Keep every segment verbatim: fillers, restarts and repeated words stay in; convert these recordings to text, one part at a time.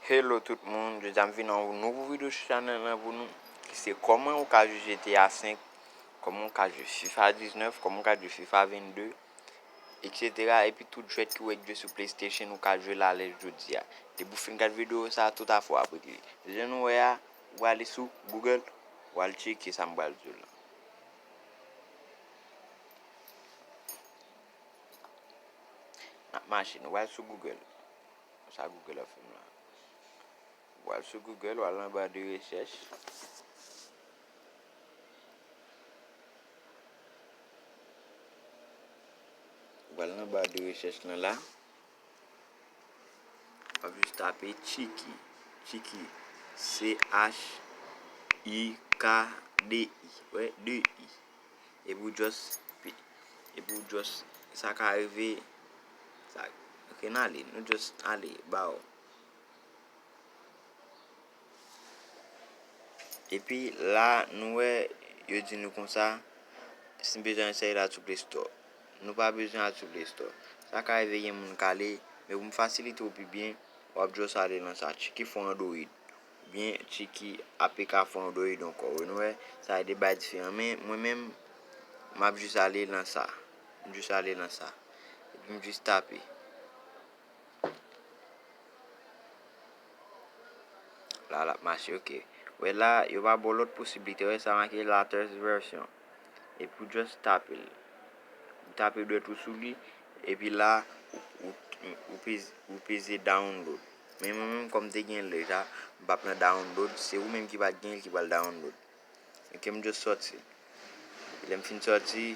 Hello tout moun, jodi a m vin ak yon nouvo videyo sou chanèl lan pou nou, ki se kòman ou ka jwe G T A senk, kòman ou ka jwe FIFA diznèf, kòman ou ka jwe FIFA vennde, et cetera. Epi tout jwèt ki w wè k jwe sou PlayStation, ou ka jwe l alèz jodi a. Depi w fin gad videyo sa, tout afè w ap regle. Jan nou wè a, ou ale sou Google, ou al tcheke sa m pral di w la. N ap mache, nou pral sou Google. Sa Google ap fè m la. Ou al sou Google, ou al nan ba de rechèch. Ou al nan ba de rechèch lan la. W ap jis tape Chiki. Chiki. C H I K D I. Wè, de I. Epi w just, epi w just, sa ka rive, sa, ok, n ale, nou just ale, ba w. Epi la, nou wè, yo di nou konsa, si n bezwen al chèche l sou Play Store. Nou pa bezwen al sou Play Store. Sa ka rive gen moun k ale, men pou m fasilite w pi byen, w ap just ale nan sa, Chiki for Android. Oubyen Chiki A P K for Android ankò. Wi, nou wè, sa e de bagay diferan. Men mwen menm, m ap jis ale nan sa. M jis ale nan sa. Epi m jis tape. La, l ap mache, ok. Wè la, yo pa ba w lòt posiblite. Wè sa make latest version. Epi w just tape l. Ou tape dwèt ou sou li, epi la, ou, ou, ou peze, ou peze download. Men mwen menm, kòm m te gen l deja, m p ap nan download, se ou menm ki pa t gen l ki pral download. Ok, m just sòti. Lè m fin sòti,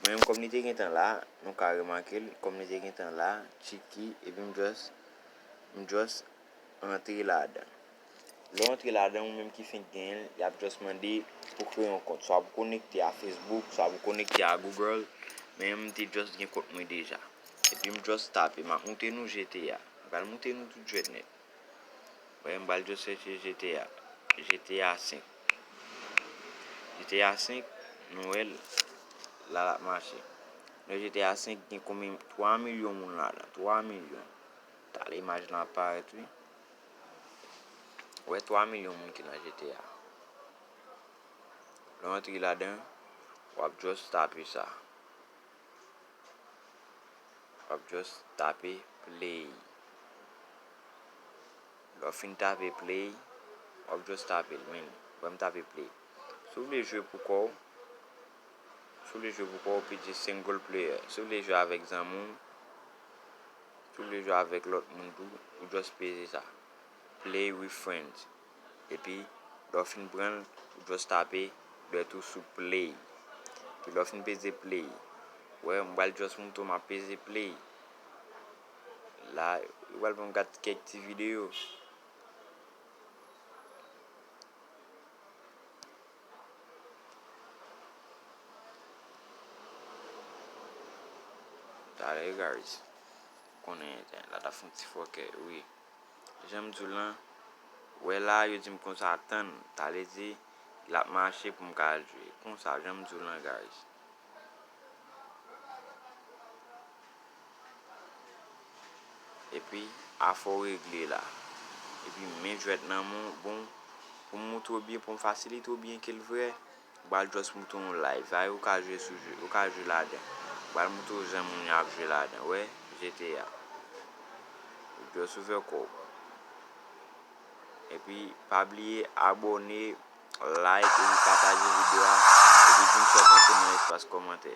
mwen menm, kòm li te gentan la, nou ka remake l, kòm li te gentan la, Chiki, epi m just, m just antre ladan. Lè w antre ladan, ou menm ki fenk genyen l, y ap just mande pou kreye yon kont. Swa pou konekte a Facebook, swa pou konekte a Google, men m te just gen kont mwen deja. Epi m just tape, m ap moute nou G T A. M pral moute nou tout jwèt nèt. Wè, m pral just chèche G T A. G T A senk. G T A senk, nou wè l, la l ap mache. Nan G T A senk, gen konbyen? Twa milyon moun ladan. Twa milyon. Talè imaj lan ap parèt, wi. Ou wè twa milyon moun ki nan G T A. Lè w antre ladan, w ap just tape sa. W ap just tape play. Lè w fin tape play, w ap just tape l, men. Ou wè m tape play. Si w vle jwe pou kò w, si w vle jwe pou kò w, ou peze single player. Si w vle jwe avèk zanmi w, si w vle jwe avèk lòt moun tou, ou just peze sa. Play with friends. Epi, lè w fin pran l, ou just tape dwèt ou sou play. Epi lè w fin peze play, wè, m pral just montre w m ap peze play. La, yo pral ban m gad kèk ti videyo. Talè, guys. Konnen, la t ap fè yon ti fòkè, wi. Jan m di w lan, wè la, yo di m konsa, tann, talè di, l ap mache pou m ka al jwe. Konsa, jan m di w lan, guys. Epi, afè w regle la. Epi, men jwèt nan men w, bon, pou m moutre w byen, pou m fasilite w byen ke l vrè, m pral just moutre w yon live. Ay, ou ka jwe sou jwe, ou ka jwe ladan. M pral moutre w jan moun yo ap jwe ladan. Wè, G T A. Ou just ouvè kò w. Epi, pa bliye abòne, like, epi pataje videyo a. Epi di m sa w panse nan espas kòmantè.